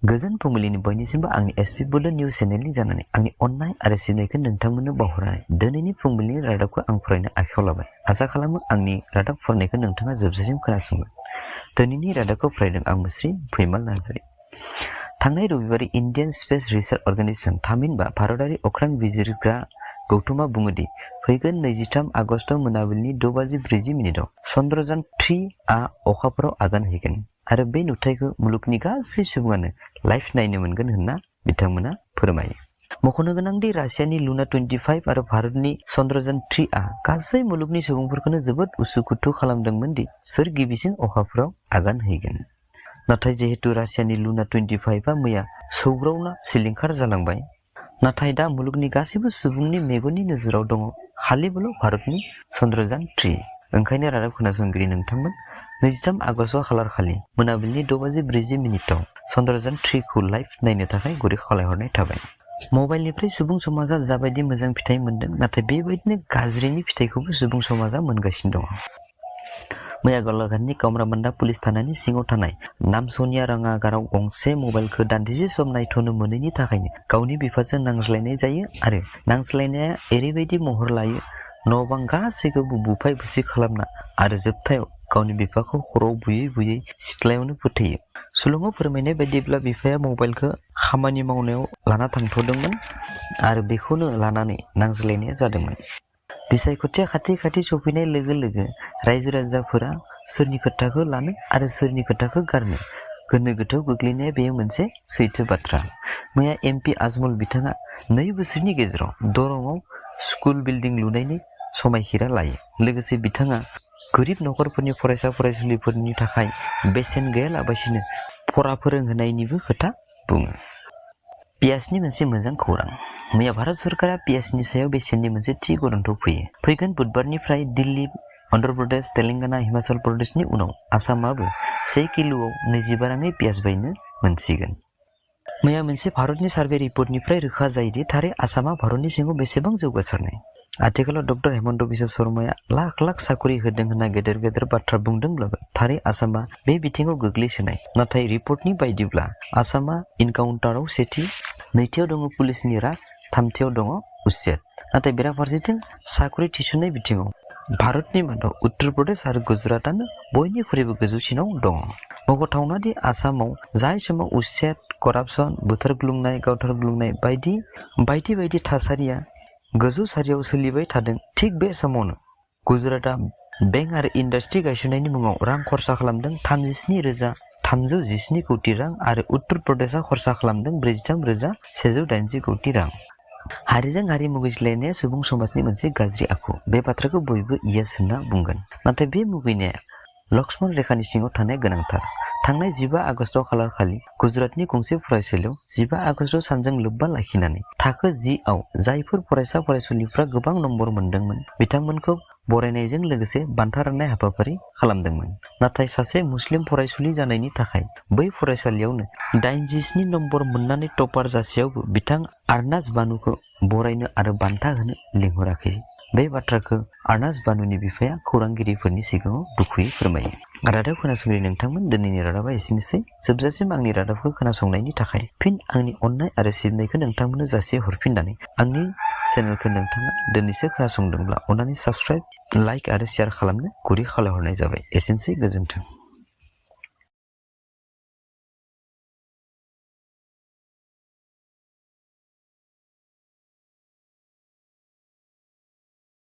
गोजोन फुंबिलिनि बयनिसिमबो आंनि एसपि बुलेट निउज चेनेलनि जानानै आंनि अननाय आरो सिबिनायखौ नोंथांमोननो बावहरनानै दिनैनि फुंबिलिनि रादाबखौ आं फरायनो आखायाव लाबाय। आसा खालामो आंनि रादाब फरायनायखौ नोंथाङा जोबजासिम खोनासंगोन। दिनैनि रादाबखौ फरायदों आं मुस्रि फैमाल नार्जारि। थांनाय रबिबारै इन्डियान स्पेस रिसार्च अर्गेनाइजेसन थामहिनबा भारतारि अख्रां बिजिरग्रा गौथुमा बुङोदि फैगोन 23 आगस्ट मोनाबिलिनि 6:40 चन्द्रयान 3 अखाफोराव आगान हैगोन आरो बे नुथायखौ मुलुगनि गासै सुबुङानो लाइभ नायनो मोनगोन होनना बिथांमोना फोरमायो। मख'नो गोनांदि रासियानि लुना 25 आरो भारतनि चन्द्रयान 3 गासै मुलुगनि सुबुंफोरखौनो जोबोद उसुखुथु खालामदोंमोन दि सोर गिबिसिन अखाफोराव आगान हैगोन। नाथाय जिहेतु रासियानि लुना 25 मैया सौग्रावना सिलिंखार जालांबाय, नाथाय दा मुलुगनि गासैबो सुबुंनि मेगननि नोजोराव दङ खालिबोल' भारतनि चन्द्रयान 3। ओंखायनो रादाब खोनासंगिरि नोंथांमोन, 23 आगस्ट खालारखालि मोनाबिलिनि 6:40 चन्द्रयान 3 खौ लाइभ नायनो थाखाय गुरै खावलायहरनाय थाबाय। मबाइलनिफ्राय सुबुं समाजा जाबायदि मोजां फिथाइ मोनदों, नाथाय बेबायदिनो गाज्रिनि फिथाइखौबो सुबुं समाजा मोनगासिनो दङ। मैया गलाघाटनि कामरामान्डा पुलिस थानानि सिङाव थानाय नामसनिया राङागाराव गंसे मबाइलखौ दान्दिसे सम नायथ'नो मोनैनि थाखायनो गावनि बिफाजों नांज्लायनाय जायो आरो नांज्लायनाया ओरैबायदि महर लायो न'-बां गासैखौबो बुफाय बुसि खालामना आरो जोबथायाव गावनि बिफाखौ खर'आव बुयै बुयै सिथ्लायावनो फोथैयो। सुलुङाव फोरमायनाय बायदिब्ला बिफाया मबाइलखौ खामानि मावनायाव लाना थांथ'दोंमोन आरो बेखौनो लानानै नांज्लायनाया जादोंमोन। बिसायख'थिया खाथि खाथि सफैनाय लोगो लोगो रायजो राजाफोरा सोरनि खोथाखौ लानो आरो सोरनि खोथाखौ गारनो गोनो गोथोआव गोग्लैनाया बेयो मोनसे सैथो बाथ्रा। मैया एमपि आजमल बिथाङा 2 बोसोरनि गेजेराव दरंआव स्कुल बिल्डिं लुनायनि समायखिरा लायो। लोगोसे बिथाङा गोरिब नखरफोरनि फरायसा फरायसुलिफोरनि थाखाय बेसेन गैयालाबासिनो फरा फोरोंहोनायनिबो खोथा बुङो। पियाजनि मोनसे मोजां खौरां। मैया भारत सरकारा पियाजनि सायाव बेसेननि मोनसे थि गरन्थ' फैयो। फैगोन बुधबारनिफ्राय दिल्ली, अन्ध्र प्रदेश, तेलेंगाना, हिमाचल प्रदेशनि उनाव आसामाबो 1 किल'आव 25 राङै पियाज बायनो मोनसिगोन। मैया मोनसे भारतनि सार्भे रिपर्टनिफ्राय रोखा जायोदि थारै आसामा भारतनि सिङाव बेसेबां जौगासारनाय। आथिखालाव डक्टर हेमन्त बिश्व शर्माया लाख लाख साकरि होदों होनना गेदेर गेदेर बाथ्रा बुंदोंब्लाबो थारै आसामा बे बिथिङाव गोग्लैसोनाय। नाथाय रिपर्टनि बायदिब्ला आसामा इनकाउन्टाराव सेथि, नैथियाव दङ पुलिसनि राज, थामथियाव दङ उच्चेद। नाथाय बेराफारसेथिं साकरि थिसननाय बिथिङाव भारतनि मादाव उत्तर प्रदेश आरो गुजरातआनो बयनिख्रुइबो गोजौसिनाव दङ। मख'थावना दि आसामाव जाय समाव उच्चेद, करापसन, बुथारग्लुंनाय, गावथारग्लुंनाय बायदि थासारिया गोजौ सारियाव सोलिबाय थादों, थिग बे समावनो गुजरातआ बेंक आरो इन्डास्ट्रि गायसननायनि मुङाव रां खरसा खालामदों 37,317 कौटि रां आरो उत्तर प्रदेशआ खरसा खालामदों 43,180 कौटि रां। हारिजों हारि मुगैज्लायनाया सुबुं समाजनि मोनसे गाज्रि आखु। बे बाथ्राखौ बयबो इयेस होनना बुंगोन। नाथाय बे मुगैनाया लक्ष्मण रेखानि सिङाव थानाया गोनांथार। थांनाय 15 आगस्ट खालारखालि गुजरातनि गंसे फरायसालियाव 15 आगस्ट सानजों लोब्बा लाखिनानै थाखो 10 आव जायफोर फरायसा फरायसुलिफ्रा गोबां नम्बर मोनदोंमोन बिथांमोनखौ बरायनायजों लोगोसे बान्था राननाय हाबाफारि खालामदोंमोन। नाथाय सासे मुस्लिम फरायसुलि जानायनि थाखाय बै फरायसालियावनो 87 नम्बर मोननानै टपार जासेयावबो बिथां आर्नाज बानुखौ बरायनो आरो बान्था होनो लिंहराखै। बे बाथ्राखौ आर्नाज बानुनि बिफाया खौरांगिरिफोरनि सिगाङाव दुखुयै फोरमायो। रादाब खोनासंगिरि नोंथांमोन, दिनैनि रादाबा एसेनोसै। जोबजासिम आंनि रादाबखौ खोनासंनायनि थाखाय फिन आंनि अननाय आरो सिबिनायखौ नोंथांमोननो जासि हरफिननानै आंनि चेनेलखौ नोंथाङा दिनैसो खोनासंदोंब्ला अन्नानै साबस्क्राइब, लाइक आरो शेयार खालामनो गुरै खावलायहरनाय जाबाय। एसेनोसै, गोजोन्थों।